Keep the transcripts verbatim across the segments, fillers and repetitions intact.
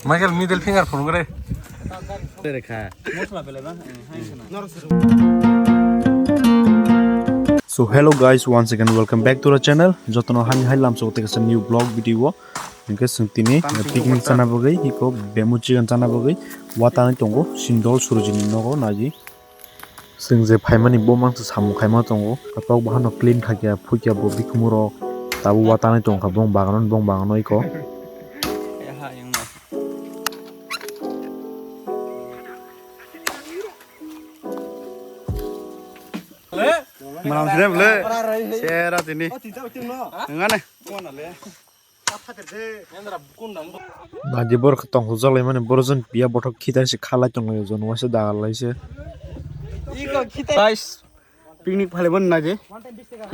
Michael, middle finger phunukre. Rekha. So hello guys, once again welcome back to the channel. Jotono hani hai lamso tei kaisa new vlog video o. Hingke chwng tini picnic chana bagwi, iko bemu chicken chana bagwi, watani tongo, sindol surujini nogo naji. Chwng je phaimani bo mangsa samung khaima tongo. Tok bahano clean khakya, phukya bo bikhumurok. Tabuk watani tongkha bong bagano, bong bagano iko. Manam sini bole. Sera tini. Ngane. Naji borok tong hujak lai mani borok jon piya bothok khitai se khalai tong lai jon waisa dagal lai se. Guys, picnic phale mani naji.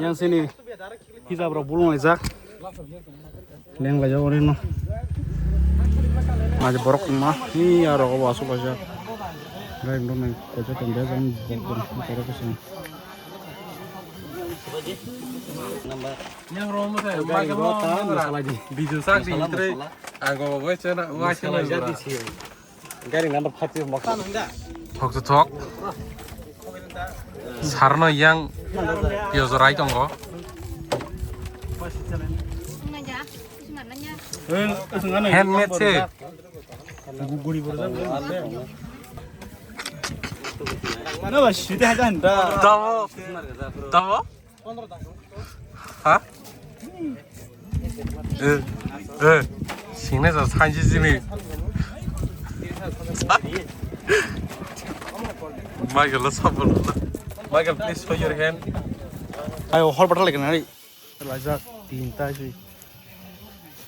Yang sini hijab rok bulung lai jak. Leng lai jak ore no. Naji borok ma ni aro ko wasu lai jak. Gai ndo nai ko jak ndo jan borok ko sini. Yang romo saya, makai mo, video sak di, masala, masala. Ago, wai chana, wai chana. Gari number five tu moksa. Thok to thok. Sarno yang pio jorai tongo. Handmade se. Tamo. Tamo. Ha? Eh, eh, signature sanji jini. Michael, lo sabol. Michael, please show your hand. Ayo, hor batal lagi nari. Lajak, tinta sih.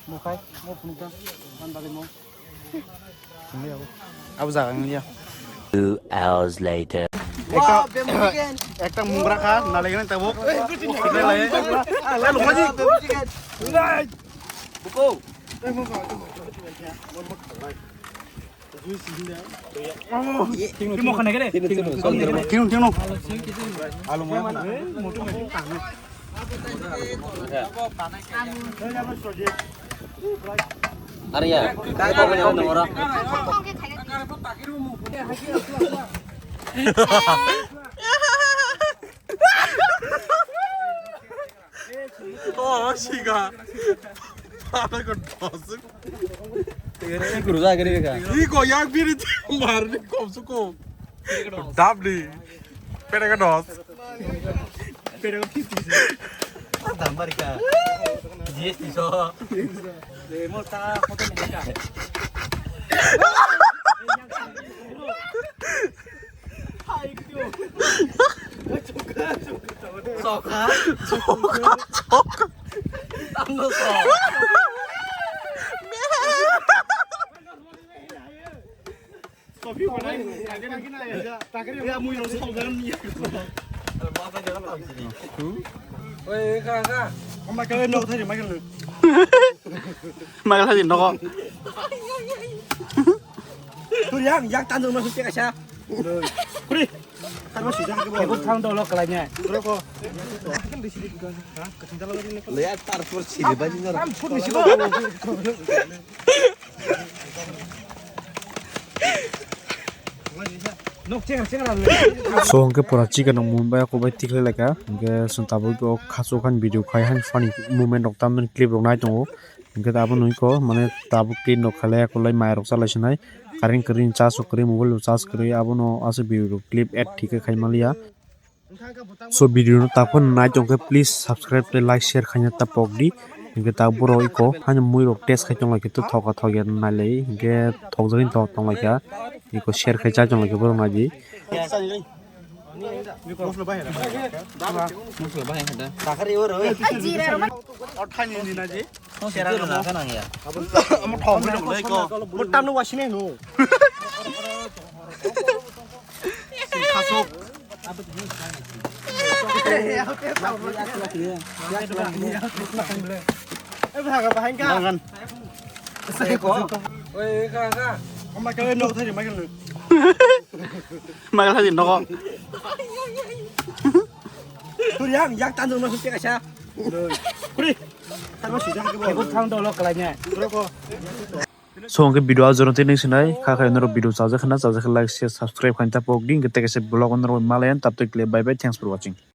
Mo khai, mo phunukda, man bagwi mo. Abo jaga wngya. Two hours later. Ekta, ekta mungra kha, nalai gani tabuk. Buko. Timo khana gede. Tino, tino. Alu mo. Are ya, kau punya orang. Oh, siga. Para ko dos. Guru ja gari ka. Iko yang biri mar ni kom su kom. Dab ni. Pera ka dos. Pera ka fifty. Dam bari ka. G S T so. Mo ta photo ni ka. Soka. Soka, soka. Tangno sok. Oi, ka, ka. Michael thani nogo. Turi yang, yang tandung no sute kaisa. Kuri. Tangno sujak ke bo. Kebuk thang dolo kalanya. Roko. Leya tarpor siri bani nor. Tam phut ni sibo. So hwnkhe pura chicken rok mumbai kok bai tikhlai laika, hwnkhe chwng tabuk o khachuk han video khai han funny moment rok tamni clip rok nai tongo, hwnkhe abo nui kho mane tabuk clean rok khailai kulai mai rok chalai sinai, current kwrwi charge rok kwrwi mobile rok charge kwrwi abono aswk video rok clip add thik khe khai manliya. So video no taphano nai tongkhe please subscribe tei like share khaina ta pokdi. Hinkhe ta borok iko hani mui rok test khai tonglaikhe to thoka thokya nailai hinkhe thokjagwi thok tonglaikha. Iko share khai chai tonglaikhe borok naidi. Michael thani nogo. Turi yang, yang tandung no sute kaisa. Kuri. Tangno sujak ke bo. Kebuk thang dolo kalanya. Roko. So hwnkhe video a jora tei nung sinai kha kha norok video chajak khana chajak khe like share subscribe khaina tapok di hwnkhe tei kaisa vlog o norok malayan tabtwi kle bye bye, thanks for watching.